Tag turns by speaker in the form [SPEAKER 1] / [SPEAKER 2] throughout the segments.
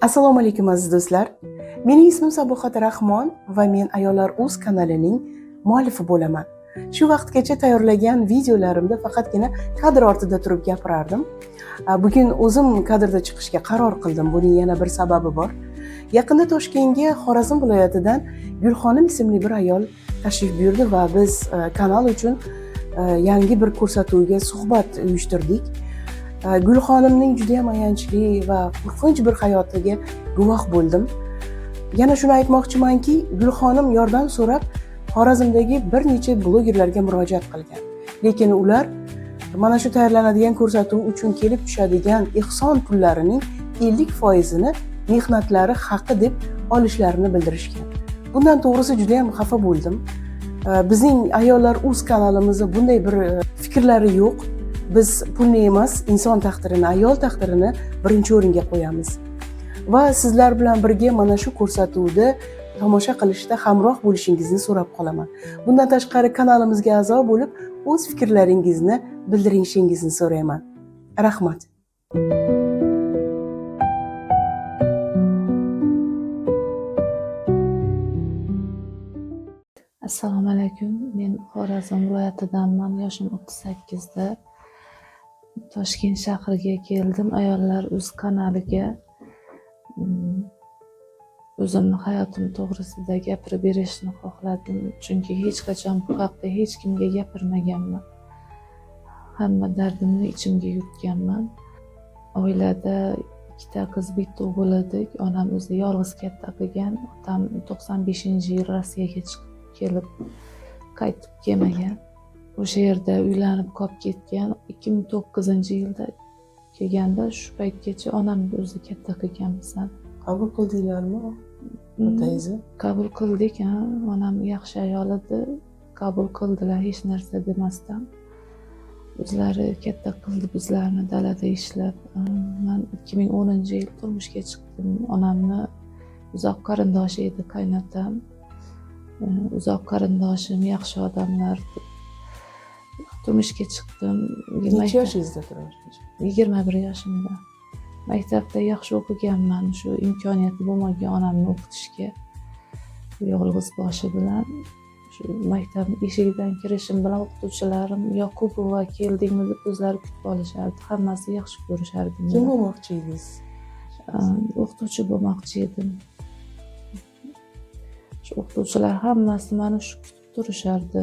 [SPEAKER 1] Assalomu alaykum, aziz do'stlar. Mening ismim Sabohat Rahmon va men Ayollar Uz kanalining muallifi bo'laman. Shu vaqtgacha tayyorlagan videolarimda faqatgina kadr ortida turib gapirardim. Bugun o'zim kadrda chiqishga qaror qildim. Buning yana bir sababi bor. Yaqinda Toshkentga Xorazm viloyatidan Gulxonim ismli bir ayol tashrif buyurdi va biz kanal uchun yangi bir ko'rsatuvga suhbat uyushtirdik. Gulxonimning juda ham ayanchli va qo'rqinch bir hayotiga guvoh bo'ldim. Yana shuni aytmoqchimanki, Gulxonim yordam so'rab Xorazmdagi bir necha blogerlarga murojaat qilgan. Lekin ular mana shu tayyorlanadigan ko'rsatuv uchun kelib tushadigan ehson pullarining 50%ini mehnatlari haqi deb olishlarini bildirishgan. Bundan to'g'risi juda ham xafa bo'ldim. Bizning Ayollar Uz kanalimizda bunday bir fikrlari yo'q. Biz pulni emas, inson taqdirini, ayol taqdirini birinchi o'ringa qo'yamiz. Va sizlar bilan birga mana shu ko'rsatuvda tomosha qilishda hamroh bo'lishingizni so'rab qolaman. Bundan tashqari kanalimizga a'zo bo'lib, o'z fikrlaringizni bildirishingizni so'rayman. Rahmat.
[SPEAKER 2] Assalomu alaykum. Men Xorazm viloyatidanman. Yoshim 38da. Toshkent shahriga keldim. Ayollar Uz kanaliga o'zimni hayotim to'g'risida gapirib berishni xohladim. Chunki hech qachon bu haqda hech kimga gapirmaganman. Hamma dardimni ichimga yutganman. Oilada ikkita qiz, bitta o'g'il edik. Onam o'zi yolg'iz katta qilgan. Otam 95-yil Rossiyaga chiqib kelib qaytib kelmagan. O'sha yerda uylanib qolib ketgan. 2009-yilda kelganda shu paytgacha onamni o'zi katta qilgan bizani.
[SPEAKER 1] Qabul qildinglarmi otangizni?
[SPEAKER 2] Qabul qildik, ha. Onam yaxshi ayol edi. Qabul qildilar hech narsa demasdan. O'zlari katta qildi bizlarni dalada ishlab. Man 2010-yil turmushga chiqdim. Onamni uzoq qarindoshi edi qaynotam. Uzoq qarindoshim, yaxshi odamlar. Turmushga chiqdim.
[SPEAKER 1] Necha yoshingizda turmushga chiqdingiz?
[SPEAKER 2] 21 yoshimda. Maktabda yaxshi o'qiganman. Shu imkoniyati bo'lmagan onamni o'qitishga. Yolg'iz boshi bilan shu maktabni eshigidan kirishim bilan o'qituvchilarim Yoqubova keldingmi deb o'zlari kutib olishardi. Hammasi yaxshi ko'rishardi meni.
[SPEAKER 1] Kim bo'lmoqchi edingiz?
[SPEAKER 2] O'qituvchi bo'lmoqchi edim. Shu o'qituvchilar hammasi mani shu kutib turishardi.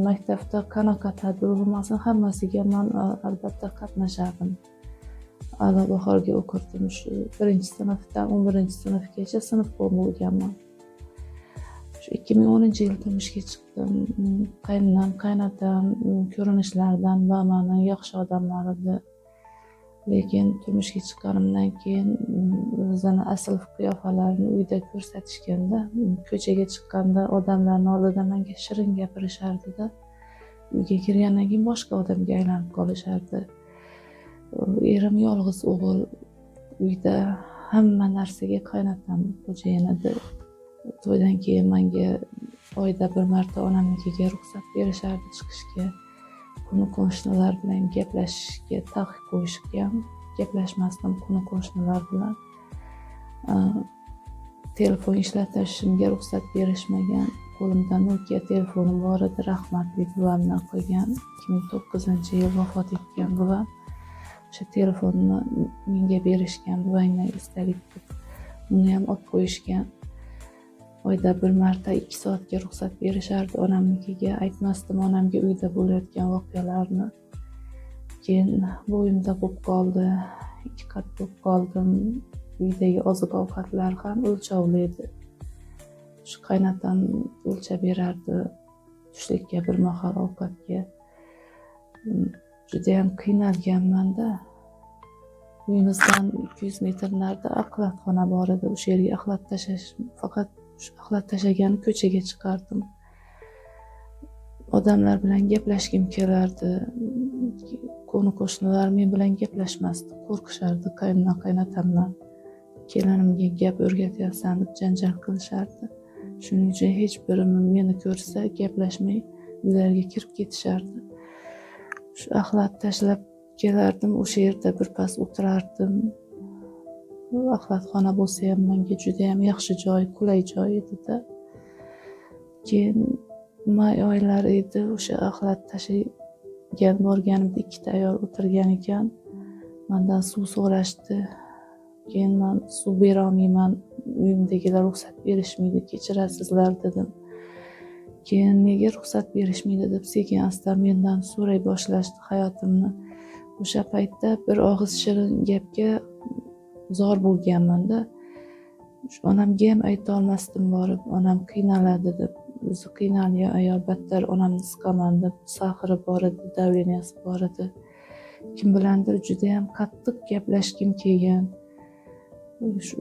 [SPEAKER 2] Maktabda qanaqa tadbir bo'lmasin, hammasiga man albatta qatnashardim. A'lo bahorga o'qirdim. Shu 1-sinfdan 11-sinfgacha sinf bo'lganman. Shu 2010-yil turmushga chiqdim. Qaynonam, qaynotam ko'rinishlaridan va mani yaxshi odamlar edi. Lekin turmushga chiqqanimdan keyin o'zini asl qiyofalarini uyda ko'rsatishganda, ko'chaga chiqqanda odamlarning oldida menga shirin gapirishardi-da, uyga kirgandan keyin boshqa odamga aylanib qolishardi. Erim yolg'iz o'g'il, uyda hamma narsaga qaynotam xo'jayin edi. To'ydan keyin menga oyda bir marta onamnikiga ruxsat berishardi chiqishga. Qo'ni qo'shnilar bilan gaplashishga taqiq qo'yishgan. Gaplashmasdim qo'ni qo'shnilar bilan. Telefon ishlatishimga ruxsat berishmagan. Qo'limda Nokia telefonim bor edi, rahmatli buvamdan qolgan. 2009-yil vafot etgan buvam. O'sha telefonni menga berishgan, buvangdan esdalik deb. Uni ham olib qo'yishgan. Oyda bir marta 2 soatga ruxsat berishardi onamnikiga. Aytmasdim onamga uyda bo'layotgan voqealarni. Keyin bo'yimda bo'lib qoldi, 2 qat bo'lib qoldim. Uydagi oziq-ovqatlar ham o'lchovli edi. Shu qaynotam o'lchab berardi tushlikka bir mahal ovqatga. Juda ham qiynalganman-da. Uyimizdan 200 metr narida axlatxona bor edi. O'sha yerga axlat tashlash, faqat shu axlat tashlagani ko'chaga chiqardim. Odamlar bilan gaplashgim kelardi. Qo'ni qo'shnilar men bilan gaplashmasdi, qo'rqishardi qaynona qaynotamdan. Kelinimga gap o'rgatyapsan deb janjal qilishardi. Shuning uchun hech biri meni ko'rsa gaplashmay uylariga kirib ketishardi. Shu axlat tashlab kelardim, o'sha yerda birpas o'tirardim. Axlatxona bo'lsa ham menga judayam yaxshi joy, qulay joy edi-da. Keyin may oylari edi, o'sha axlat tashigan borganimda ikkita ayol o'tirgan ekan. Mandan suv so'rashdi. Keyin man suv berolmayman, uyimdagilar ruxsat berishmaydi, kechirasizlar dedim. Keyin nega ruxsat berishmaydi deb sekin asta mendan so'ray boshlashdi hayotimni. O'sha paytda bir og'iz shirin gapga zor bo'lganman-da. Shu onamga ham ayta olmasdim borib, onam qiynaladi deb. O'zi qiynalgan ayol, battar onamni siqaman deb, сахар i bor edi, давления si bor edi. Kim bilandir judayam qattiq gaplashgim kelgan.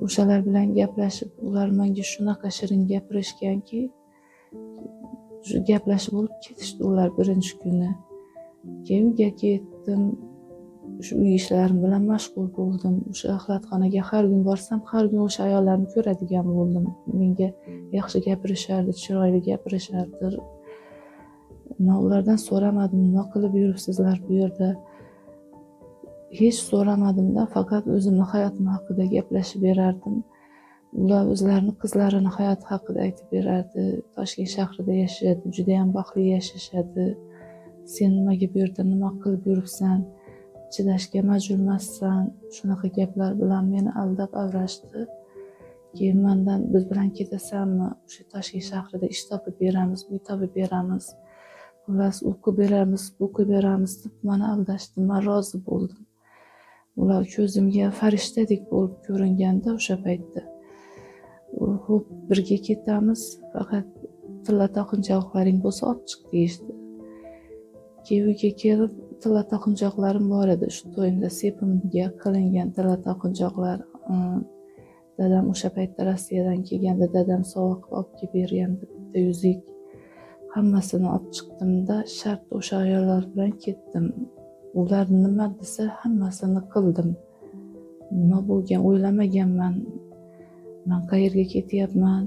[SPEAKER 2] O'shalar bilan gaplashib, ular menga shunaqa shirin gapirishganki, shu gaplashib bo'lib ketishdi ular birinchi kuni. Keyin uyga ketdim. Shu uy ishlarim bilan mashg'ul bo'ldim. O'sha axlatxonaga har kun borsam, har kun o'sha ayollarni ko'radigan bo'ldim. Menga yaxshi gapirishardi, chiroyli gapirishardi. Man ulardan so'ramadim, nima qilib yuribsizlar bu yerda? Hech so'ramadimda, faqat o'zimni hayotim haqida gaplashib berardim. Ular o'zlarini qizlarini hayoti haqida aytib berardi. Toshkent shahrida yashaydi, judayam baxtli yashashadi. Sen nimaga bu yerda nima qilib yuribsan? Chidashga majburmassan. Shunaqa gaplar bilan meni aldab avrashdi. Keyin mandan biz bilan ketasanmi? O'sha Toshkent shahrida ish topib beramiz, uy topib beramiz. Xullas, u qilib beramiz, bu qilib beramiz deb meni aldashdi. Man rozi bo'ldim. Ular ko'zimga farishtadek bo'lib ko'ringanda o'sha paytda. Xo'p, birga ketamiz, faqat tilla taqinchoqlaring bo'lsa olib chiq deyishdi. Keyin uyga kelib tilla taqinchoqlarim bor edi. Shu to'yimda sepimga qilingan tilla taqinchoqlar. Dadam o'sha paytda Rossiyadan kelganda dadam sovg'a qilib olib kelib bergandi bitta yuzik. Hammasini olib chiqdimda, shart o'sha ayollar bilan ketdim. Ular nima desa hammasini qildim. Nima bo'lgan o'ylamaganman. Man qayerga ketyapman?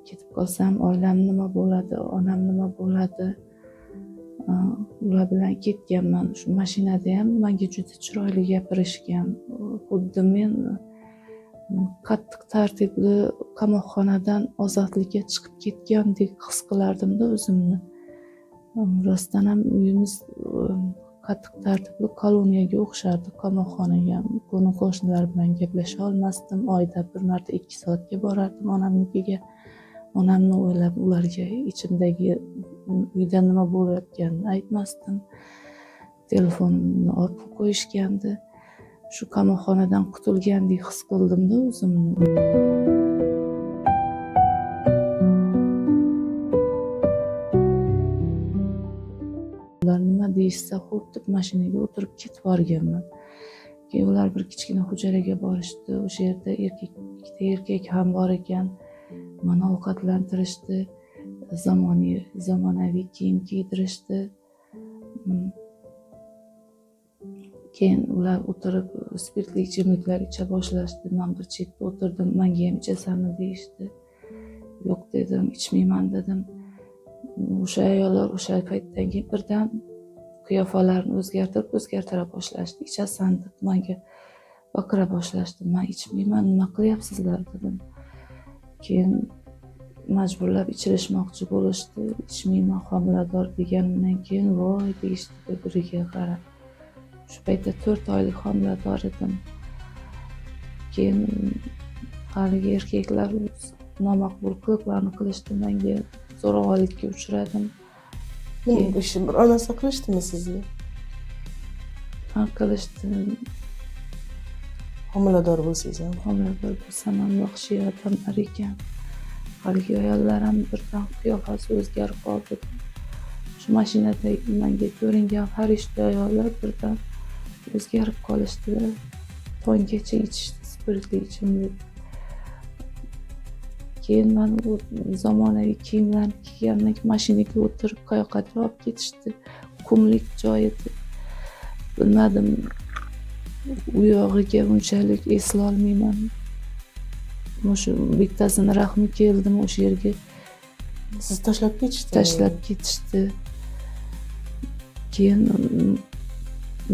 [SPEAKER 2] Ketib qolsam oilam nima bo'ladi, onam nima bo'ladi? Ular bilan ketganman. Shu mashinada ham menga juda chiroyli gapirishgan. Xuddi men qattiq tartibli qamoqxonadan ozodlikka chiqib ketgandek his qilardimda o'zimni. Rostdan ham uyimiz qattiq tartibli koloniyaga o'xshardi, qamoqxonaga. Qo'ni qo'shnilar bilan gaplasha olmasdim. Oyda bir marta 2 soatga borardim onamnikiga. Onamni o'ylab ularga ichimdagi uyda nima bo'layotganini aytmasdim. Telefonimni olib qo'yishgandi. Shu qamoqxonadan qutulgandek his qildimda o'zimni. Ular nima deyishsa xo'p deb mashinaga o'tirib ketib borganman. Keyin ular bir kichkina hujraga borishdi. O'sha yerda ikkita erkak ham bor ekan. Meni ovqatlantirishdi, zamonaviy kiyim kiydirishdi. Keyin ular o'tirib spirtli ichimliklar icha boshlashdi. Men bir chetda o'tirdim. Menga ham ichasanmi deyishdi. Yo'q dedim, ichmayman dedim. O'sha ayollar o'sha paytdan keyin birdan qiyofalarini o'zgartirib, o'zgartira boshlashdi. Ichasan deb menga baqira boshlashdi. Men ichmayman, nima qilyapsizlar dedim. Keyin majburlab ichirishmoqchi bo'lishdi. Ichmayman, homilador deganimdan keyin voy deyishdi bir-biriga qarab. Shu paytda 4 oylik homilador edim. Keyin haligi erkaklar nomaqbul qiliqlarni qilishdi menga, zo'ravonlikka uchradim.
[SPEAKER 1] Biror narsa qilishdimi sizga?
[SPEAKER 2] Ha, qilishdi.
[SPEAKER 1] Homilador bo'lsangiz ham.
[SPEAKER 2] Homilador bo'lsam ham vahshiy odamlar ekan. Haligi ayollar ham birdan qiyofasi o'zgarib qoldi. Shu mashinada menga ko'ringan farishta ayollar birdan o'zgarib qolishdi. Tonggacha ichishdi spirtli ichimlik. Keyin men u zamonaviy kiyimlarni kiygandan keyin mashinaga o'tirib qayoqqadir olib ketishdi. Qumlik joy edi. Bilmadim, u yog'iga unchalik eslolmayman. O'sha bittasini rahmi keldimi o'sha yerga.
[SPEAKER 1] Siz tashlab ketishdi.
[SPEAKER 2] Tashlab ketishdi. Keyin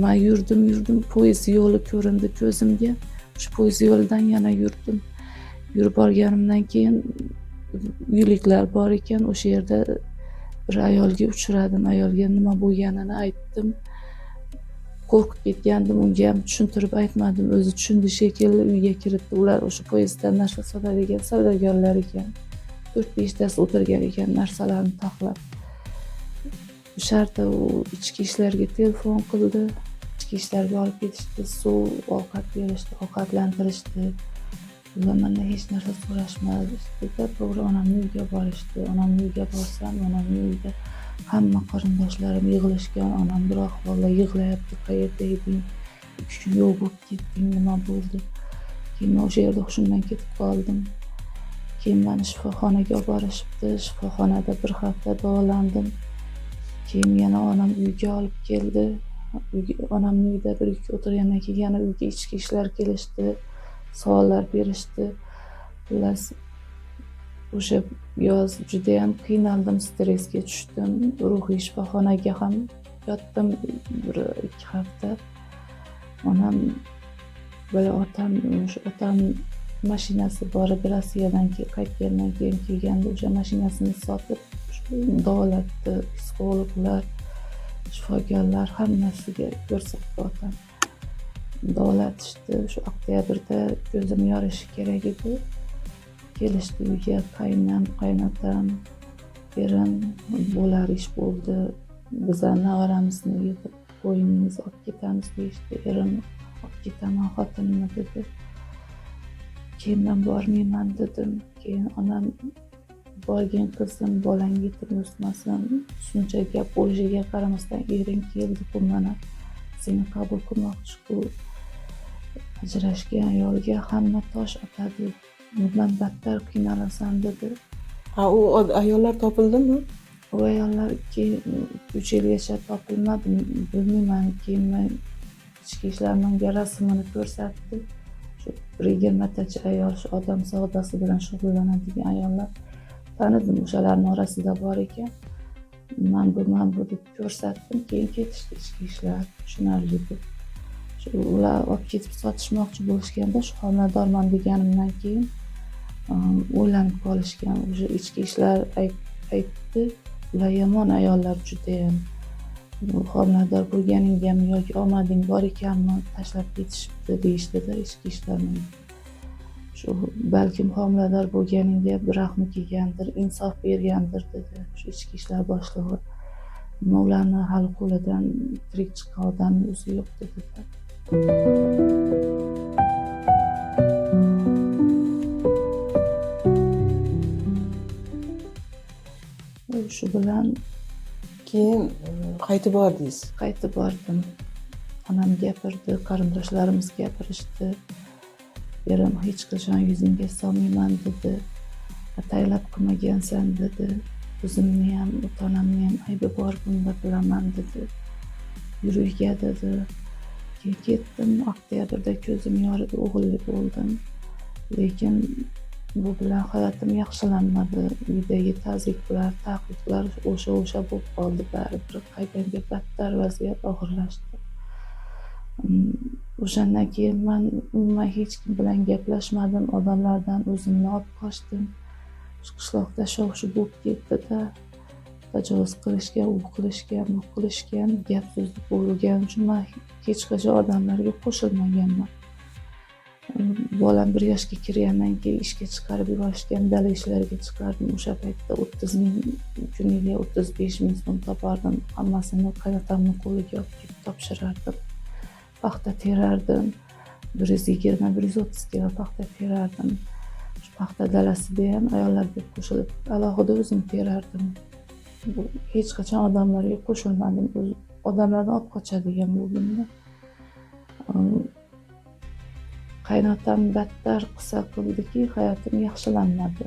[SPEAKER 2] men yurdim, poyezd yo'li ko'rindi ko'zimga. Shu poyezd yo'lidan yana yurdim. Yurib borganimdan keyin uyliklar bor ekan, o'sha yerda bir ayolga uchradim. Ayolga nima bo'lganini aytdim. Qo'rqib ketgandim, unga ham tushuntirib aytmadim. O'zi tushundi shekilli, uyga kiritdi. Ular o'sha poyezdda narsa sotadigan savdogarlar ekan. 4-5 tasi o'tirgan ekan narsalarni taxlab. O'sha u ichki ishlarga telefon qildi. Ichki ishlarga olib ketishdi, suv, ovqat berishdi, ovqatlantirishdi. Ular mendan hech narsa so'rashmadi. To'g'ri onamni uyiga borishdi. Onamni uyiga borsam, onamni uyida hamma qarindoshlarim yig'ilishgan. Onam bir ahvolda yig'layapti. Qayerda eding? 2 kun yo'q bo'lib ketding, nima bo'ldi? Keyin men o'sha yerda hushimdan ketib qoldim. Keyin meni shifoxonaga olib borishibdi. Shifoxonada bir hafta davolandim. Keyin yana onam uyga olib keldi. Onamni uyida bir ikki o'tirgandan keyin yana uyga ichki ishlar kelishdi, savollar berishdi. Xullas, o'sha yoz judayam qiynaldim, stressga tushdim. Ruhiy shifoxonaga ham yotdim 1-2 hafta. Onam bilan otam, o'sha otam mashinasi bor edi, Rossiyadan qaytgandan keyin kelganda o'sha mashinasini sotib davolatdi. Psixologlar, shifokorlar hammasiga ko'rsatdi otam. Davolatishdi. Shu oktyabrda ko'zim yorishi kerak edi. Kelishdi uyga qaynam, qaynotam, erim, bo'lar ish bo'ldi. Bizlar nevaramizni yetib qo'yinimizni olib ketamiz deyishdi. Erim olib ketaman xotinimni dedi. Keyin men bormayman dedim. Keyin onam borgin qizim, bolang yetim o'smasin, shuncha gap bo'lishiga qaramasdan ering keldi-ku, mana seni qabul qilmoqchi-ku. Ajrashgan ayolga hamma tosh otadi, bundan battar qiynalasan dedi.
[SPEAKER 1] Ha, u ayollar topildimi?
[SPEAKER 2] U ayollar keyin 3 yilgacha topilmadi, bilmayman. Keyin men ichki ishlar menga rasmini ko'rsatdi. Shu bir 20tacha ayol, shu odam savdosi bilan shug'ullanadigan ayollar tanidim, o'shalarning orasida bor ekan. Man bu deb ko'rsatdim. Keyin ketishdi ichki ishlar, tushunarli deb. Shu ular olib ketib sotishmoqchi bo'lishganda, shu homiladorman deganimdan keyin o'ylanib qolishgan. O'sha ichki ishlar aytdi, ular yomon ayollar judayam. Homilador bo'lganingami yoki omading bor ekanmi, tashlab ketishibdi deyishdida ichki ishlar. Shu balkim homilador bo'lganingga bir rahmi kelgandir, insof bergandir dedi shu ichki ishlar boshlig'i. Nima ularni hali qo'lidan tirik chiqqan odamni o'zi yo'q dedi. Shu bilan
[SPEAKER 1] keyin qaytib bordingiz?
[SPEAKER 2] Qaytib bordim. Onam gapirdi, qarindoshlarimiz gapirishdi. Erim hech qachon yuzingga solmayman dedi. Ataylab qilmagansan dedi. O'zimni ham, ota-onamni ham aybi bor bunda, bilaman dedi. Yur uyga dedi. Keyin ketdim. Oktyabrda ko'zim yoridi, o'g'illi bo'ldim. Lekin bu bilan hayotim yaxshilanmadi. Uydagi tazyiqlar, taqiqlar o'sha bo'lib qoldi baribir. Qaytanga battar vaziyat og'irlashdi. O'shandan keyin men umuman hech kim bilan gaplashmadim, odamlardan o'zimni olib qochdim. Shu qishloqda shov-shuv bo'lib ketdi-da. Tajovuz qilishgan, u qilishgan, bu qilishgan, gap so'z bo'lgani uchun men hech qachon odamlarga qo'shilmaganman. Bolam 1 yoshga kirgandan keyin ishga chiqarib yuborishgan, dala ishlariga chiqardim. O'sha paytda 30 ming kuniga 35 ming so'm topardim. Hammasini qaynotamni qo'liga olib kelib topshirardim. Paxta terardim. 120-130 kilo paxta terardim. Shu paxta dalasida ham ayollarga qo'shilib alohida o'zim terardim. Hech qachon odamlarga qo'shilmadim. Odamlardan olib qochadigan bo'ldimda. Qaynotam battar qissa qildiki, hayotim yaxshilanmadi.